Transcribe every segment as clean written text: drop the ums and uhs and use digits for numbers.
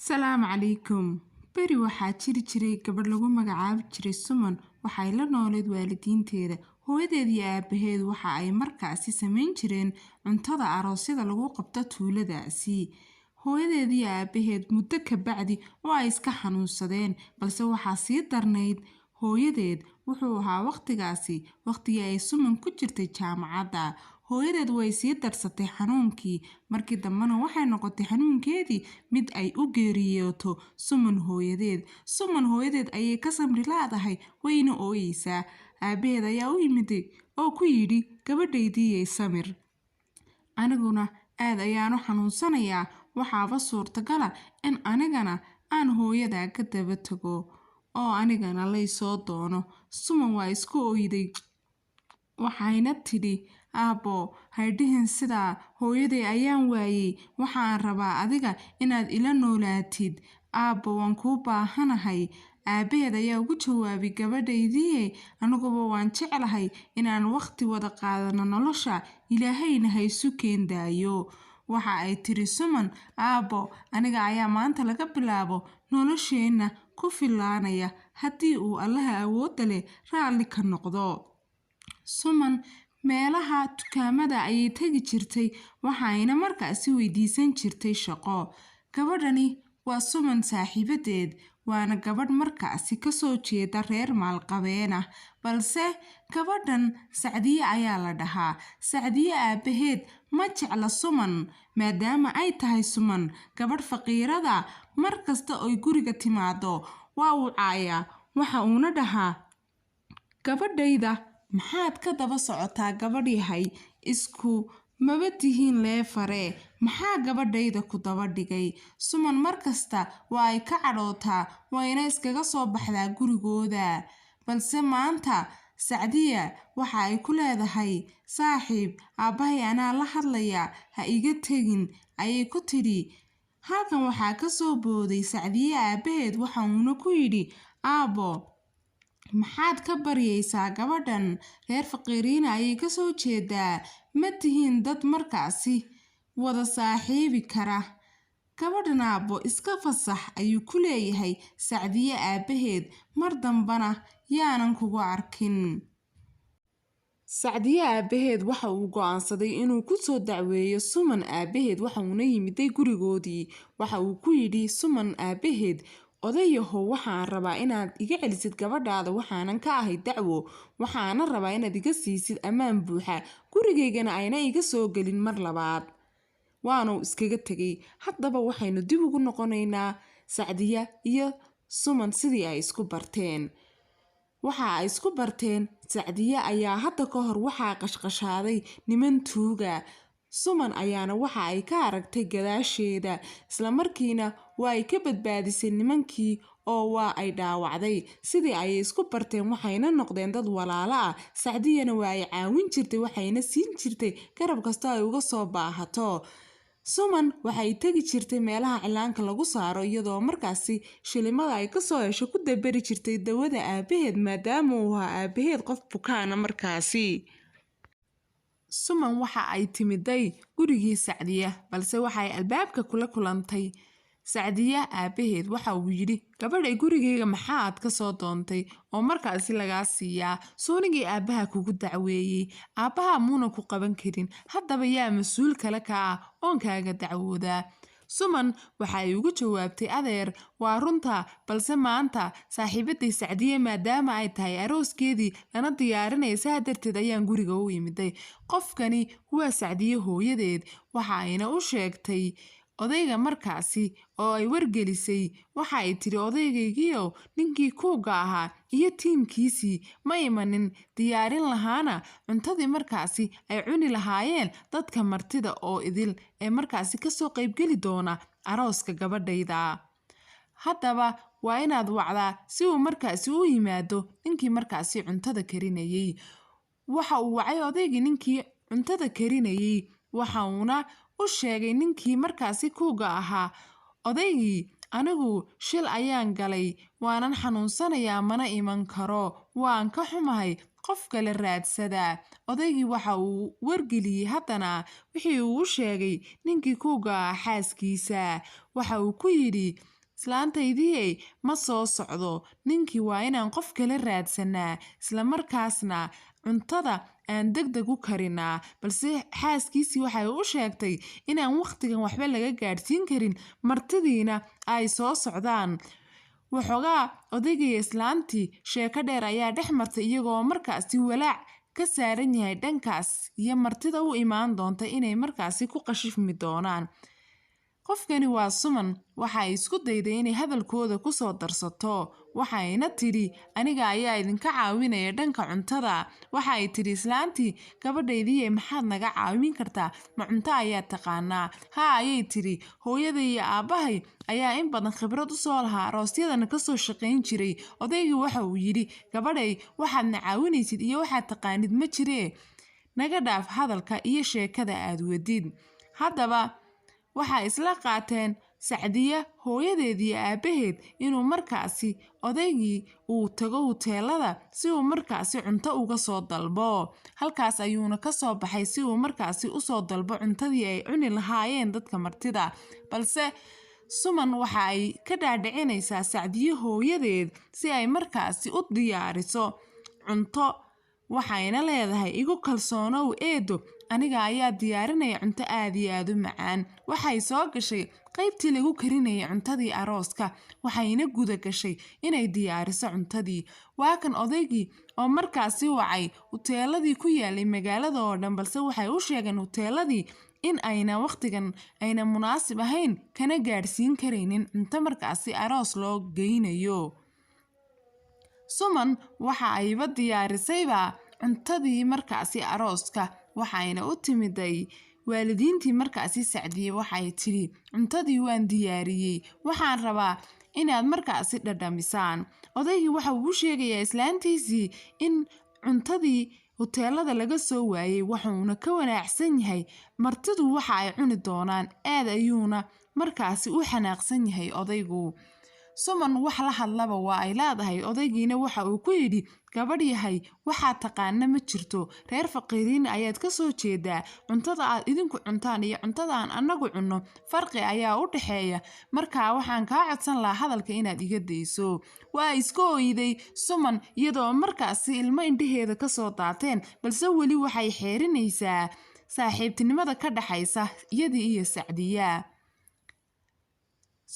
Salaamu calaykum. Beri waxaa jiri jiray gabadh lagu magacaabi jiray Suman. Waxay la nooleed waalidiinteeda. Hooyadeed iyo aabaheed waxa ay markaasi samayn jireen cuntada aroosyada lagu qabto tuuladaasi. Hooyadeed iyo aabaheed muddo ka bacdi oo ay iska xanuunsadeen, balse waxaa sii darnayd hooyadeed. Wuxuu ahaa waqtigaasi waqtigii ay Suman ku jirtay jaamacadda. Hooyadeed way sii darsatay xanuunkii, markii dambena waxay noqotay xanuunkeedii mid ay u geeriyooto Suman hooyadeed. Suman hooyadeed ayay ka samri laadahay, wayna ooyeysaa. Aabaheed ayaa u yimid oo ku yidhi, "Gabadhaydii, samir, aniguna aad ayaan u xanuunsanayaa. Waxaaba suurtagala in anigana aan hooyadaa ka daba tago oo anigana laysoo doono." Suman waa isku oyday, waxayna tidhi, "Aabbo, haydhihin sidaa, hooyaday ayaan waayey. Waxaan rabaa adiga inaad ila noolaatid. Aabbo, waan kuu baahanahay." Aabaheed ayaa ugu jawaabay, "Gabadhaydii, aniguba waan jeclahay inaan waqti wada qaadano nolosha, Ilaahayna ha isu keen daayo." Waxa ay tiri Suman, "Aabbo, aniga ayaa maanta laga bilaabo nolosheenna ku filaanaya haddii uu Allaha awoodda leh raalli ka noqdo." Suman meelaha dukaamada ayay tegi jirtay, waxayna markaasi weydiisan jirtay shaqo. Gabadhani waa Suman saaxiibadeed, waana gabadh markaasi kasoo jeeda reer maalqabeen ah, balse gabadhan Sacdiye ayaa la dhahaa. Sacdiye aabaheed ma jecla Suman, maadaama ay tahay Suman gabadh faqiirada. Mar kasta oy guriga timaado waa uu caayaa, waxa uuna dhahaa, "Gabadhayda maxaad ka daba socotaa? Gabadh yahay isku maba tihiin leefare, maxaa gabadhayda ku daba dhigay?" Suman markasta waa ay ka cadhootaa, wayna iskaga soo baxdaa gurigooda. Balse maanta Sacdiya waxa ay ku leedahay, "Saaxiib, aabbahay anaa la hadlaya, ha iga tegin," ayay ku tidhi. Halkan waxaa ka soo booday Sacdiye aabaheed, waxa uuna ku yidhi, "Aabbo, maxaad ka baryaysaa gabadhan? Reer faqiiriina ayay kasoo jeedaa, ma tihiin dad markaasi wada saaxiibi kara. Gabadhan, aabbo, iska fasax," ayuu ku leeyahay Sacdiye aabaheed. "Mar dambana yaanan kugu arkin." Sacdiye aabaheed waxa uu go'aansaday inuu ku soo dacweeyo Suman aabaheed, waxa uuna yimiday gurigoodii. Waxa uu ku yidhi Suman aabaheed, "Odayahow, waxaan rabaa inaad iga celisid gabadhaada, waxaanan ka ahay dacwo, waxaana rabaa inaad iga siisid ammaan buuxa, gurigaygana ayna iga soo gelin mar labaad." Waanu iskaga tegay. Haddaba waxaynu dib ugu noqonaynaa Sacdiya iyo Suman sidii ay isku barteen. Waxa ay isku barteen, Sacdiye ayaa hadda ka hor waxaa qashqashaaday niman tuuga. Suman ayaana waxa ay ka aragtay gadaasheeda, islamarkiina waa ay ka badbaadisay nimankii oo waa ay dhaawacday. Sidii ayay isku barteen, waxayna noqdeen dad walaalo ah. Sacdiyana waa ay caawin jirtay, waxayna siin jirtay garab kasta ay uga soo baahato. Suman waxay tegi jirtay meelaha cilaanka lagu saaro, iyadoo markaasi shilimada ay kasoo hesho ku daberi jirtay dawada aabaheed, maadaama uu ahaa aabaheed qof bukaana markaasi. Suman waxa ay timiday gurigii Sacdiya, balse waxa ay albaabka kula kulantay Sacdiya aabaheed. Waxa uu yidhi, "Gabadhay, gurigayga maxaad ka soo doontay oo markaasi lagaa siiyaa? Suunigii aabbaha kugu dacweeyey, aabbaha muuna ku qaban karin. Haddaba yaa mas-uul kale ka ah oon kaaga dacwoodaa?" Suman waxa ay ugu jawaabtay, "Adeer, waa runta, balse maanta saaxiibaday Sacdiye maadaama ay tahay arooskeedii lana diyaarinaya, saa darteed ayaan guriga u imiday." Qofkani waa Sacdiye hooyadeed. Waxa ayna u sheegtay odayga markaasi oo ay wargelisay. Waxa ay tiri, "Odaygaygiiow, ninkii kuuga ahaa iyo tiimkiisii ma imanin diyaarin lahaana cuntadii markaasi ay cuni lahaayeen dadka martida oo idil ee markaasi kasoo qaybgeli doona arooska gabadhayda. Haddaba waa inaad wacdaa si uu markaasi u yimaado ninkii markaasi cuntada karinayay." Waxa uu wacay odaygii ninkii cuntada karinayay, waxa uuna u sheegay ninkii markaasi kuuga ahaa, "Odaygii, anigu shil ayaan galay, waanan xanuunsanayaa, mana iman karo, waan ka xumahay." qof kale raadsada. Odaygii waxa uu wargeliyey haddana wixii uu u sheegay ninkii kuuga ah xaaskiisa. Waxa uu ku yidhi, islaantaydii ma soo socdo, ninkii waa inaan qof kale raadsanaa, isla markaasna cuntada aan degdeg u karinaa. Balse xaaskiisii waxay u sheegtay inaan waqtigan waxba laga gaadhsiin karin, martidiina ay soo socdaan. Waxoogaa odaygii islaantii sheeko dheer ayaa dhex martay, iyagoo markaasi walaac ka saaran yahay dhankaas iyo martida u imaan doonta inay markaasi ku qashifmi doonaan. Qofkani waa Suman. Waxa ay isku dayday inay hadalkooda ku soo darsato, waxayna tidhi, aniga ayaa idinka caawinaya dhanka cuntada. Waxa ay tidhi islaantii, gabadhaydii maxaad naga caawin kartaa? Ma cunto ayaad taqaanaa? Haa, ayay tidhi, hooyaday iyo aabbahay ayaa in badan khibrad u soo lahaa, aroosyadana ka soo shaqayn jiray. Odaygii waxa uu yidhi, gabadhay waxaadna caawinaysid iyo waxaad taqaanid ma jiree, naga dhaaf hadalka iyo sheekada aad wadid. Haddaba waxay isla qaateen Sacdiya hooyadeed iyo aabaheed inuu markaasi odaygii uu tago huteelada si uu markaasi cunto uga soo dalbo. Halkaas ayuuna ka soo baxay si uu markaasi u soo dalbo cuntadii ay cuni lahaayeen dadka martida. Balse Suman waxa ay ka dhaadhicinaysaa Sacdiyo hooyadeed si ay markaasi u diyaariso cunto, waxayna leedahay, igu kalsoonow eedo, aniga ayaa diyaarinaya cunto aad iyo aad u macaan. Waxay soo gashay qaybtii lagu karinayay cuntadii arooska, waxayna guda gashay inay diyaariso cuntadii. Waa kan odaygii oo markaasi wacay huteeladii ku yaalay magaalada oo dhan, balse waxay u sheegeen huteeladii in ayna waqtigan ayna munaasib ahayn kana gaadhsiin karaynin cunto markaasi aroos loo geynayo. Suman waxa ayba diyaarisayba cuntadii markaasi arooska, waxayna u timiday waalidiintii markaasi Sacdiye. Waxay tidhi, cuntadii waan diyaariyey, waxaan rabaa inaad markaasi dhadhamisaan. Odaygii waxa uu u sheegayaa islaantiisii in cuntadii huteelada laga soo waayey, wuxuuna ka wanaacsan yahay martidu waxa ay cuni doonaan, aad ayuuna markaasi u xanaaqsan yahay odaygu. Suman wax la hadlaba waa ay leedahay. Odaygiina waxa uu ku yidhi, gabadh yahay waxaad taqaana ma jirto, reer faqiiriin ayaad ka soo jeedaa, cuntada aad idinku cuntaan iyo cuntada aan annagu cunno farqi ayaa u dhexeeya, markaa waxaan kaa codsan lahaa hadalka inaad iga dayso. Waa iska ooyiday Suman iyadoo markaasi ilmo indhaheeda ka soo daateen, balse weli waxay xeerinaysaa saaxiibtinimada ka dhaxaysa iyadii iyo Sacdiya.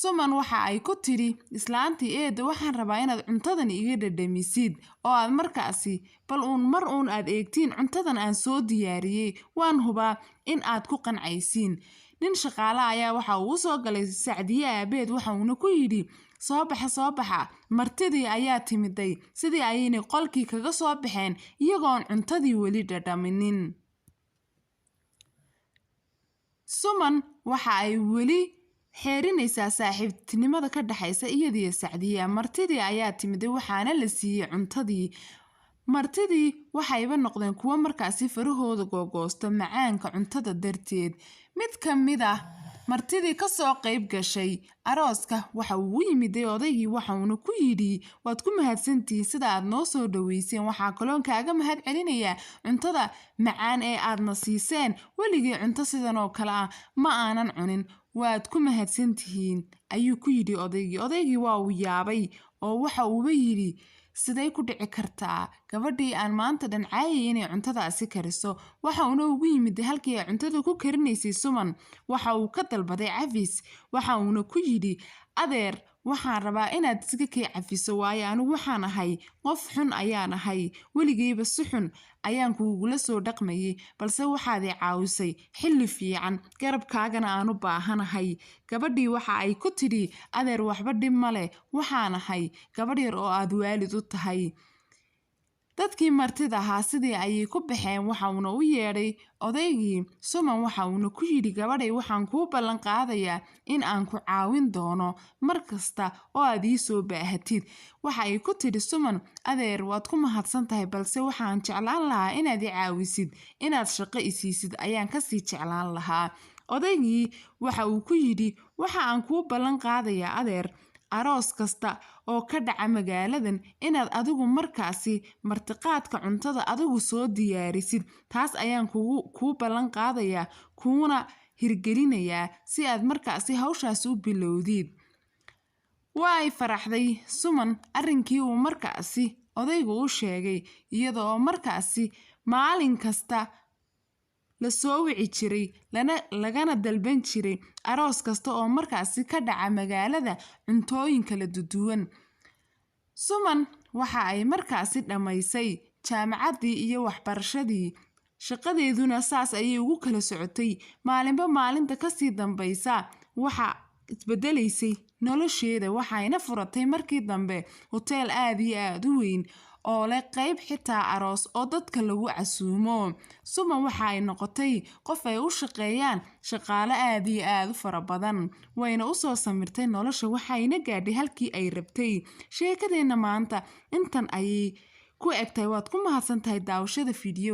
Suman waxa ay ku tidhi islaantii, eedo waxaan rabaa inaad cuntadan iga dhadhamisid oo aad markaasi bal uun mar uun aad eegtiin cuntadan aan soo diyaariyey, waan hubaa in aad ku qancaysiin. Nin shaqaale ayaa waxa uu soo galay Sacdiye aabeed, waxa uuna ku yidhi, soo baxa, soo baxa, martidii ayaa timiday. Sidii ayaynay qolkii kaga soo baxeen iyagoon cuntadii weli dhadhaminin. Suman waxa ay weli xeerinaysaa saaxiibtinimada ka dhaxaysa iyadiyo Sacdiya. Martidii ayaa timiday, waxaana la siiyey cuntadii. Martidii waxayba noqdeen kuwo markaasi farahooda googoosto macaanka cuntada darteed. Mid ka mid ah martidii ka soo qayb gashay arooska waxa uu u yimiday odaygii, waxa uuna ku yidhi, waad ku mahadsantihiin sida aad noo soo dhaweyseen, waxaa kaloon kaaga mahad celinayaa cuntada macaan ee aadna siiseen, weligii cunto sidan oo kale ah ma aanan cunin, waad ku mahadsantihiin, ayuu ku yidhi odaygii. Odaygii waa uu yaabay oo waxa uuba yidhi, siday ku dhici kartaa gabadhii aan maanta dhan caayay inay cuntadaasi kariso? Waxa uuna ugu yimid halkii ay cuntada ku karinaysay Suman, waxa uu ka dalbaday cafis, waxa uuna ku yidhi, adeer waxaan rabaa inaad iska kay cafiso, waayo anigu waxaan ahay qof xun ayaan ahay, weligayba si xun ayaan kugula soo dhaqmayay, balse waxaad i caawisay xilli fiican, garabkaagana aan u baahanahay. Gabadhii waxa ay ku tidhi, adeer waxba dhib ma leh, waxaan ahay gabadh yar oo aad waalid u tahay. Dadkii martida ahaa sidii ayay ku baxeen, waxa uuna u yeedhay odaygii Suman, waxa uuna ku yidhi, gabadhay waxaan kuu ballan qaadayaa in aan ku caawin doono mar kasta oo aad ii soo baahatid. Waxa ay ku tidhi Suman, adeer waad ku mahadsan tahay, balse waxaan jeclaan lahaa inaad i caawisid, inaad shaqo i siisid ayaan kasii jeclaan lahaa. Odaygii waxa uu ku yidhi, waxa aan kuu ballan qaadayaa adeer aroos kasta oo ka dhaca magaaladan inaad adigu markaasi martiqaadka cuntada adigu soo diyaarisid. Taas ayaan kuu ballan qaadayaa kuuna hirgelinayaa si aad markaasi hawshaas u bilowdid. Waa ay faraxday Suman arrinkii uu markaasi odaygu u sheegay, iyada oo markaasi maalin kasta la soo wici jiray lagana dalban jiray aroos kasta oo markaasi ka dhaca magaalada cuntooyin kala duwan. Suman waxa ay markaasi dhammaysay jaamacaddii iyo waxbarashadii, shaqadeeduna saas ayay ugu kala socotay. Maalinba maalinta kasii dambaysa waxa isbedelaysay nolosheeda, waxayna furatay markii dambe hoteel aad iyo aad u weyn oo leh qayb xitaa aroos oo dadka lagu casuumo. Suman waxa ay noqotay qof ay u shaqeeyaan shaqaale aad iyo aad u fara badan, wayna u soo samirtay nolosha, waxayna gaadhay halkii ay rabtay. Sheekadeenna maanta intan ayay ku egtahay. Waad ku mahadsantahay daawashada fiidiyo.